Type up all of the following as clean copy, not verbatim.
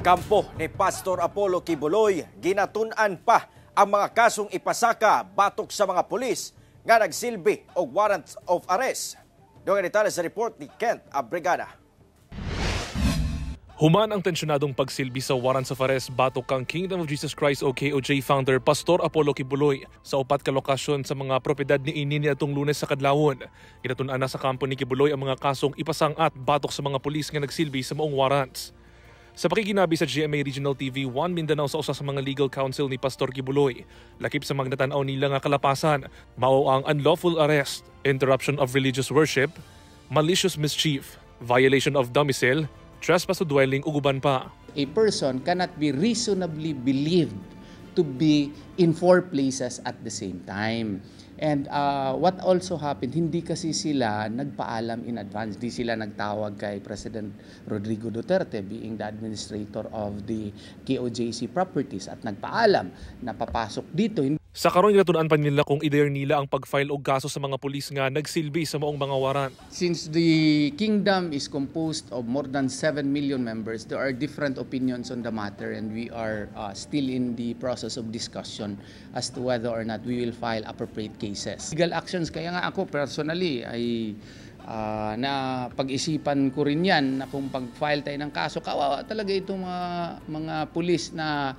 Kampo ni Pastor Apollo Quiboloy, ginatun-an pa ang mga kasong ipasaka batok sa mga pulis nga nagsilbi og warrant of arrest. Dugang detalye sa report ni Kent Abrigana. Human ang tensyonadong pagsilbi sa warrants of arrest batok kang Kingdom of Jesus Christ o KOJ founder Pastor Apollo Quiboloy sa upat ka lokasyon sa mga propiedad ni ini niadtong Lunes sa kadlawon. Ginatun-an na sa kampo ni Quiboloy ang mga kasong ipasangat batok sa mga pulis nga nagsilbi sa maong warrants. Sa pakiginabi sa GMA Regional TV 1 Mindanao sa usa sa mga legal counsel ni Pastor Quiboloy, lakip sa mga natanaw nila nga kalapasan, mao ang unlawful arrest, interruption of religious worship, malicious mischief, violation of domicile, trespass to dwelling ug uban pa. A person cannot be reasonably believed to be in four places at the same time. And what also happened, hindi kasi sila nagpaalam in advance. Di sila nagtawag kay President Rodrigo Duterte, being the administrator of the KOJC properties, at nagpaalam na papasok dito. Sa karon, ginatun-an pa nila kung i-dare nila ang pag-file og kaso sa mga pulis nga nagsilbi sa maong mga warrant. Since the kingdom is composed of more than 7 million members, there are different opinions on the matter and we are still in the process of discussion as to whether or not we will file appropriate cases. Legal actions, kaya nga ako personally ay na pag-isipan ko rin yan na kung pag-file tayo ng kaso, kawawa talaga itong mga pulis na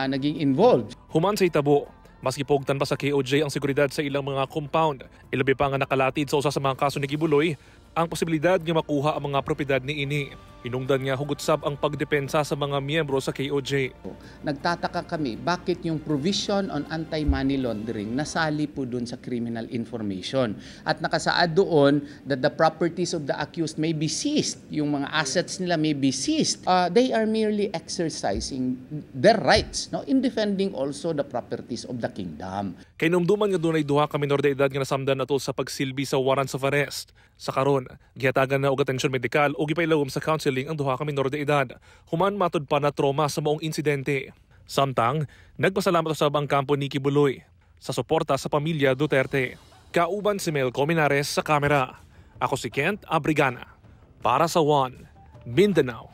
naging involved. Human sa hitabo, mas gipugtan pa sa KOJ ang seguridad sa ilang mga compound. Ilabi pa nga nakalatid sa usa sa mga kaso ni Quiboloy ang posibilidad nga makuha ang mga propiedad ni ini. Hinungdan nga hugot sab ang pagdepensa sa mga miyembro sa KOJ. Nagtataka kami bakit yung provision on anti-money laundering nasali po doon sa criminal information. At nakasaad doon that the properties of the accused may be seized, yung mga assets nila may be seized. They are merely exercising their rights, no, in defending also the properties of the kingdom. Kahinumduman nga dunay duha ka minor de edad nga nasamdan atol sa pagsilbi sa warrants of arrest. Sa karon, gihatagan na og atensyon medikal o gipailawom sa counseling ang duha ka minor de edad. Human matud pa na trauma sa maong insidente. Samtang, nagpasalamat usab ang kampo ni Quiboloy sa suporta sa pamilya Duterte. Kauban si Mel Cominares sa kamera. Ako si Kent Abrigana. Para sa One, Mindanao.